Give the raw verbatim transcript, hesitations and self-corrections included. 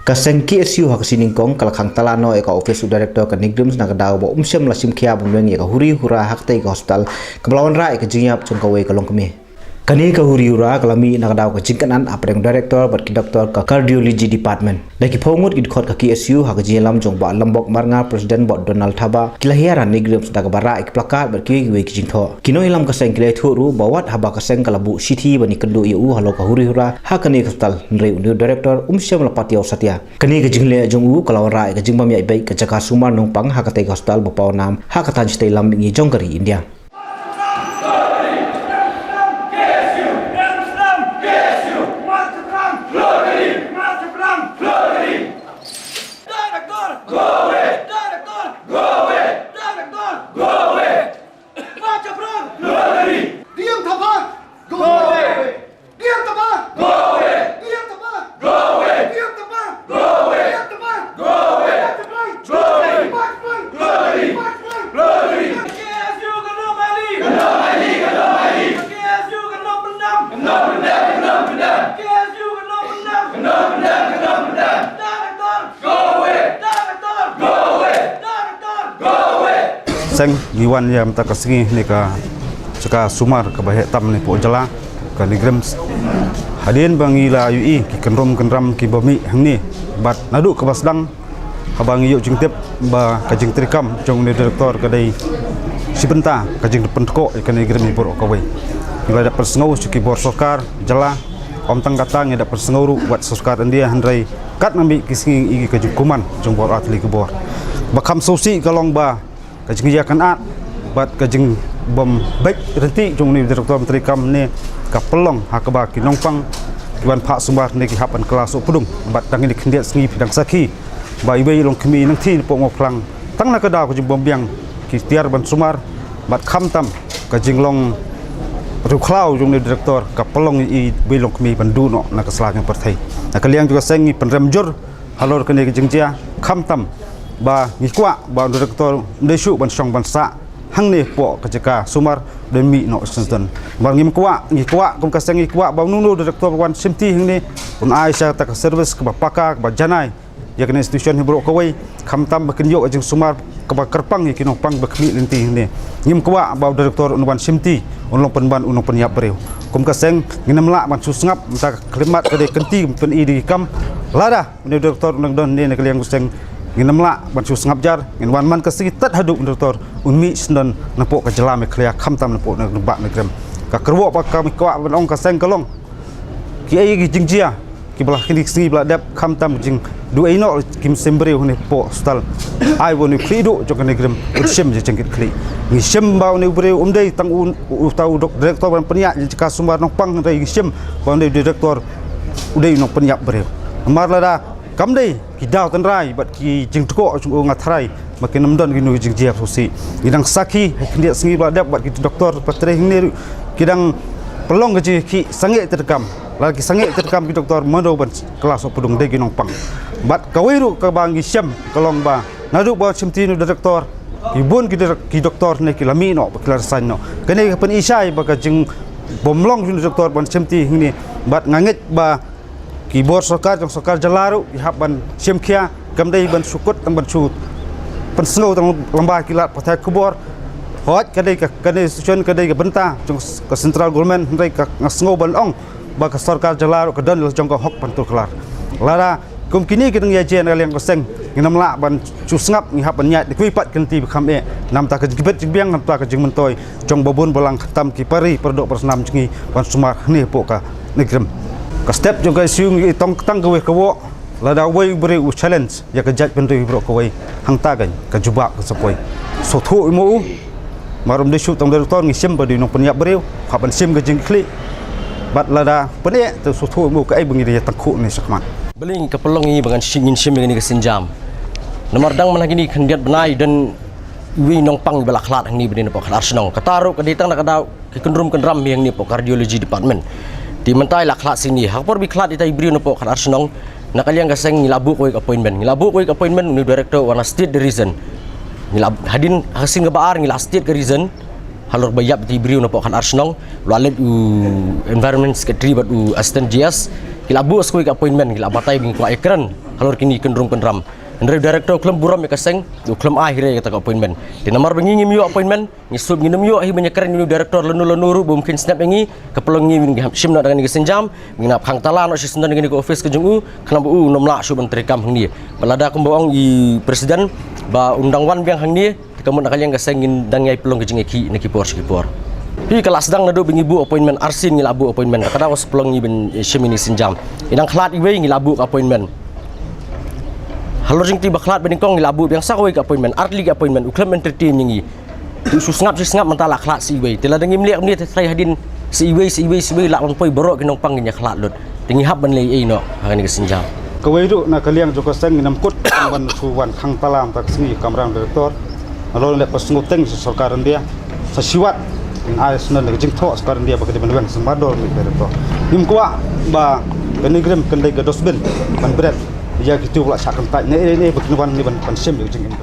Ka seng K S U ha ka sngi nyngkong ka la khang tala noh ïa ka office u director ka NEIGRIHMS na ka daw ba um shym la shim khia ban weng ïa ka huri hura ha katei ka hospital kaba la wanrah ïa ka jingïap jong kawei ka longkmie. Kane ka huri hura ka la mih na ka daw ka jingkynad hapdeng director bad ki doktor ka cardiology department. Da ki phew ngut ki dkhot ka K S U ha ka jingïalam jong Bah Lambok Marngar, President, Bah Donald Thabah, ki la hiar ha NEIGRIHMS da kaba rah ïa ki placard bad kiwei kiwei ki jingthoh. Ki nongïalam ka seng ki la ïathuh ruh ba wat haba ka seng ka la buh shithi ban ïakynduh ïa u halor ka huri hura ha kane ka hospital, hynrei une u director um shym la pat ïa u satia. Kane ka jingleh jong u ka la wanrah ïa ka jingbym ïaid beit ka jaka sumar nongpang ha katei ka hospital ba paw nam ha ka thaiñ shatei lam mihngi jong ka ri India. Seng ngi wan ïa mynta ka sngi ne ka jaka sumar kaba heh tam ne poh jylla ka NEIGRIHMS. Hadien ba ngi la ïohi ki kynrum kynram kiba mih hangne bad naduh kaba sdang haba ngi ïoh jingtip ba ka jingtreikam jong une u director ka dei shi bynta ka jingpynkoh ïa ka NEIGRIHMS baroh kawei. Ngi la dep pynsngew sha ki bor sorkar jylla, ym tang kata ngi dep pynsngew ruh wat sorkar India, hynrei katba mih ki sngi ngi ïohi ka jingkuman jong baroh artylli ki bor. Ba kham sngewsih ka long ba ka jingïakynad bad ka jingbym beit ryntih jong une u director ban treikam ne ka pynlong ha kaba ki nongpang ki wan phah sumar ne ki hap ban kylla sohpdung bad tang kine khyndiat sngi phi dang sakhi ba iwei i longkmie i nangthie napoh Mawphlang tang na ka daw ka jingbym biang ki tiar ban sumar bad khamtam ka jinglong riewkhlaw jong une u director ka pynlong ïa iwei i longkmie ban duh noh na ka sla jong ka pyrthei. Na ka liang jong ka seng ngi pynrem jur halor kane ka jingjia, khamtam ba ngi kwah ba u director um dei shuh ban shong ban sah hangne poh ka jaka sumar, dei mih noh shisyndon. Namar ngim kwah, ngi kwah, kum ka seng ngi kwah ba uno uno u director ba wan shimti hangne un ai sha kata ka service kaba paka, kaba janai ïa kane institution hi baroh kawei, khamtam ba kin ïoh ka jingsumar kaba kyrpang ïa ki nongpang ba khmih lynti hangne. Ngim kwah ba u director un wan shimti un long pynban u nongpynïap briew. Kum ka seng ngin ym lah ban shu sngap, mynta ka khyllipmat ka dei kynti ban pyni da ki kam. Lada une u director un dang don hangne na ka liang ka seng, ngin ym lah ban shu sngap jar, ngin wan man ka sngi tad haduh une u director un mih shisyndon napoh ka jylla Meghalaya, khamtam napoh na ka bah NEIGRIHMS. Ka kyrwoh ba ka, ngi kwah ban ong ka seng, ka long kiei ki jingjia kiba la kine ki sngi ba la dep, khamtam jingduh ei noh ki mynsiem briew hangne poh hospital. Ai ba une u khlieh duh jong ka NEIGRIHMS un shim ïa ka jingkitkhlieh. Ngi shim ba une u briew um dei tang u, u, uta u dok-, director ban pynïaid ïa ka jaka sumar nongpang, hynrei ngi shim ba une u director u dei u nongpynïap briew. Namar lada kam dei ki daw tynrai bad ki jingtkoh jong u, nga tharai ba kin ym don kino ki jingjia sngewsih. Ngi dang sakhi ha ki khyndiat sngi ba la dep bad ki doktor ba trei hangne ruh ki dang pynlong ka jingïakhih sangeh treikam. Lada ki sangeh treikam ki doktor, mano ban kylla sohpdung, dei ki nongpang. Bad kawei ruh kaba ngi shem ka long ba naduh ba shimti une u director, ki bun ki direk-, ki doktor ne ki la mih noh bad ki la resign noh. Kane ka pyni shai ba ka jingbym long une u director ban shimti hangne. Bad nga ngeit ba ki bor sorkar jong sorkar jylla ruh ki hap ban shim khia, kam dei ban shu kut tang ban shu pynsngew tang lyngba ki lad pathai khubor. Hooid, ka dei ka, kane institution ka dei ka bynta jong ka central government, hynrei ka, nga sngew ban ong ba ka sorkar jylla ruh ka don la jong ka hok ban tuklar. Lada kum kine ki dang ïa jia na ka liang ka seng, ngin ym lah ban shu sngap, ngi hap ban ïaid da kiwei pat ki lynti ba kham eh, namar ka jingbit jingbiang, namar ka jingmyntoi jong ba bun balang, khamtam ki para ri para doh para snam jong ngi ban sumar hangne hapoh ka NEIGRIHMS. Ka step jong ka issue ngi tong tang kawei ka woh, lada uwei u briew u challenge ïa ka jaitbynriew baroh kawei, hangta kein ka jubab ka sa poi. Sngewthuh ïa u, namar um dei shuh tang u director, ngi shem ba dei u nongpynïap briew, hap ban shem ka jingkitkhlieh. Bad lada pyneh, te sngewthuh ïa u kaei ba ngi dei ïa tangkhuh ne shakhmat. Balei ka pynlong ïa ngi ba ngan shem, ngin shem ïa kane ka sienjam? Namar dang mynta kine ki khyndiat bnai don iwei i nongpang ba la khlad hangne ba dei napoh Khadarshnong. Kata ruh ka dei tang na ka daw ki kynrum kynram hi hangne hapoh cardiology department. Te mynta i la khlad sini, ha ka por ba i khlad ita i briew napoh Khadarshnong, na ka liang ka seng ngi la buh kawei ka appointment. Ngi la buh kawei ka appointment, une u director u wan state the reason. Ngi la, hadien ha ka sien kaba ar ngi la state ka reason halor ba ïap ita i briew napoh Khadarshnong. U la leit u environment secretary bad u assistant G S. Ki la buh sa kawei ka appointment, ki la batai ba ngi kwah ïakren halor kine ki kynrum kynram. Hynrei u director u khlem burom ïa ka seng, u khlem ai hi re ïa kata ka appointment. Te namar ba ngi ngim ïoh appointment, ngi sngewthuh ngim ïoh hi ban ïakren ïa u director lano lano ruh ba um kheiñ snap ïa ngi, ka pynlong ngi ba ngin hap shim noh da kane ka sienjam, ba ngin hap khang tala noh shisyndon da kane ka office ka jong u, khnang ba u un ym lah shuh ban treikam hangne. Bad lada kumba ong i president ba un dang wan biang hangne, te ka mut na ka liang ka seng ngin dang ïai pynlong ka jingïakhih na ki por sha ki por. Phi, ka la sdang naduh ba ngi buh appointment, arsien ngi la buh appointment, ka daw ka sa pynlong ngi ban, eh, shim ïa kane ka sienjam. I dang khlad iwei ngi la buh ka appointment. Halor jingtip ba khlad ba nyngkong ngi la buh biang sa kawei ka appointment, ar tylli ki appointment, u khlem entertain ïa ngi. Te shu sngap shu sngap mynta la khlad sa iwei. Te lada ngim leh kumne te trai hadien sa iwei sa iwei sa iwei lah ban poi baroh ki nongpang kin ïa khlad lut. Te ngi hap ban leh ei noh ha kane ka sienjam. Kawei ruh na ka liang jong ka seng ngin ym kut ban shu wan khang tala mynta ka sngi, kamram director. Nalor leh pynsngewthuh sha sorkar India. Sa shiwat ngin ai sngewthuh ka jingthoh sorkar India ba ka dei ban weng sngewbha dor ni director. Ngim kwah ba kane ka rim kan dei ka dustbin ban bret ïa kito ba la shah kyntait ne ne ba kin wan ne ban, ban shim ïa ka jingim.